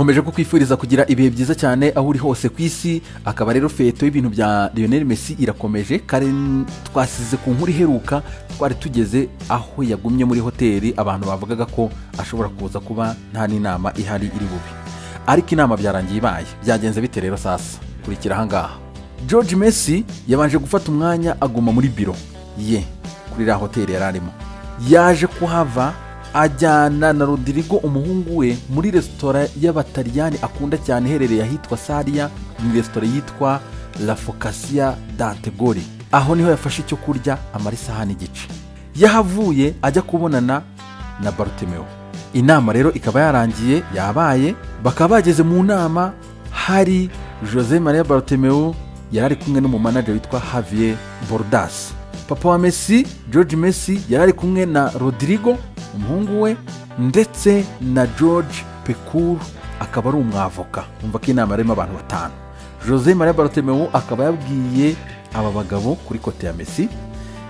Nkomeje kukwifuriza kugira ibihe byiza cyane aho uri hose ku isi. Akaba rero feto y'ibintu bya Lionel Messi irakomeje. Kare twasize ku nkuru iheruka, twari tugeze aho yagumye muri hoteli, abantu bavugaga ko ashobora kuza kuba nta n'inama ihari iri bubi, ariko inama byarangiye ibaye. Byagenze bite rero sasa? Kurikira ahangaha. George Messi yabanje gufata umwanya aguma muri biro ye kuri iriya hoteli yari arimo. Yaje kuhava ajyana na Rodrigo umuhungu we muri resitora y'Abataliyani akunda cyane iherereye ahitwa Saria, ni resitora yitwa La Focaccia d'Antegori. Aho niho yafashe icyo kurya amara isahani igice. Yahavuye ajya kubonana na Bartomeu. Inama rero ikaba yarangiye yabaye, bakaba bageze mu nama hari Jose Maria Bartomeu yari ari kumwe n'umumanager witwa Javier Bordas. Papa wa Messi, George Messi, yari ari kumwe na Rodrigo umuhungu we ndetse na George Pecour akaba ari umwavoka. Umva ko inama yarimo abantu batanu. Jose Maria Bartomeu akaba yabwiye aba bagabo kuri kote ya Messi,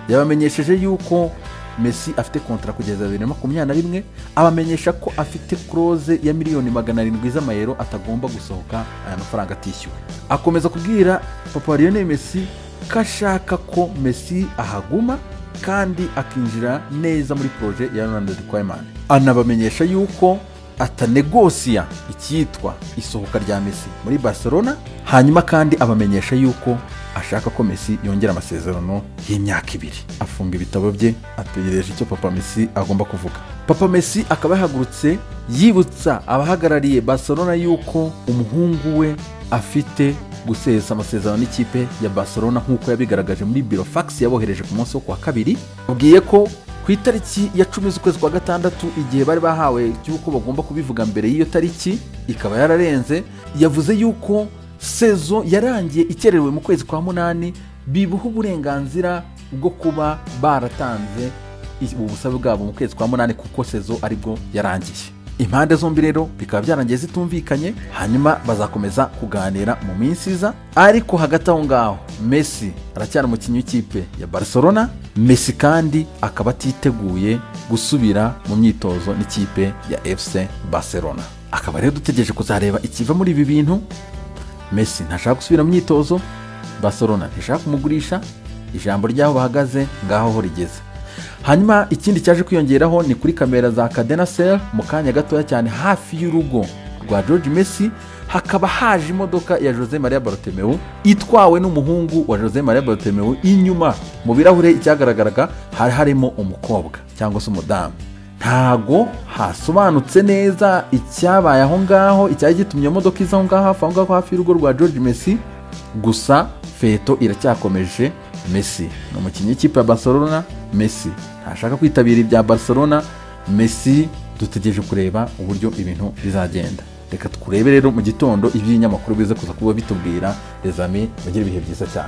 yabamenyesheje yuko Messi afite kontra kugeza 2021, abamenyesha ko afite clause ya 700,000 z'amayero atagomba gusohoka aya mafaranga atishyuwe. Akomeza kubwira papa Lionel Messi ko ashaka ko Messi ahaguma kandi akinjira neza muri projet ya Ronald Koeman. Anabamenyesha yuko atanegosia icyitwa isohoka rya Messi muri Barcelona, hanyuma kandi abamenyesha yuko ashaka ko Messi yongera amasezerano y'imyaka 2. Afunga ibitabo bye ategereje icyo papa Messi agomba kuvuga. Papa Messi akaba yahagurutse yibutsa abahagarariye Barcelona yuko umuhungu we afite gusesa amasezerano n'ikipe ya Barcelona nk'uko yabigaragaje muri biro fax yabohereje ku munsi wo kuwa kabiri. Abwiye ko ku itariki ya 10 z'ukwezi kwa gatandatu, igihe bari bahawe cy'uko bagomba kubivuga mbere y'iyo tariki ikaba yararenze, yavuze yuko sezo yarangiye ikererewe mu kwezi kwa 8, bibuha uburenganzira bwo kuba baratanze ubusabe bwabo mu kwezi kwa 8 kuko sezo aribwo yarangiye. Impande zombi rero bikaba byarangiye zitumvikanye, hanyuma bazakomeza kuganira mu minsi iza. Ariko hagati aho ngaho Messi aracyari umukinnyi w'ikipe ya Barcelona. Messi kandi akaba atiteguye gusubira mu myitozo n'ikipe ya FC Barcelona. Akaba rero dutegereje kuzareba ikiva muri ibi bintu. Messi ntashaka gusubira mu myitozo, Barcelona ntishaka kumugurisha, ijambo ryaho bahagaze ngaho ho rigeze. Hanyuma ikindi cyaje kwiyongeraho ni kuri kamera za Cadena Ser mu kanya gatoya cyane hafi y'urugo rwa George Messi hakaba haje imodoka ya Jose Maria Bartomeu itwawe n'umuhungu wa Jose Maria Bartomeu. Inyuma mu birahure icyagaragaraga hari harimo umukobwa cyangwa se umudamu. Ntago hasobanutse neza icyabaye aho ngaho, icyari gitumye imodoka iza aho ngaho hafi aho ngaho hafi y'urugo rwa George Messi. Gusa feto iracyakomeje. Messi ni umukinnyi w'ikipe ya Barcelona, Messi ntashaka kwitabira ibya Barcelona, Messi dutegereje kureba uburyo ibintu bizagenda. Reka tukurebe rero mu gitondo iby'ibinyamakuru bize kuza kuba bitubwira. Les amis, mugire ibihe byiza cyane.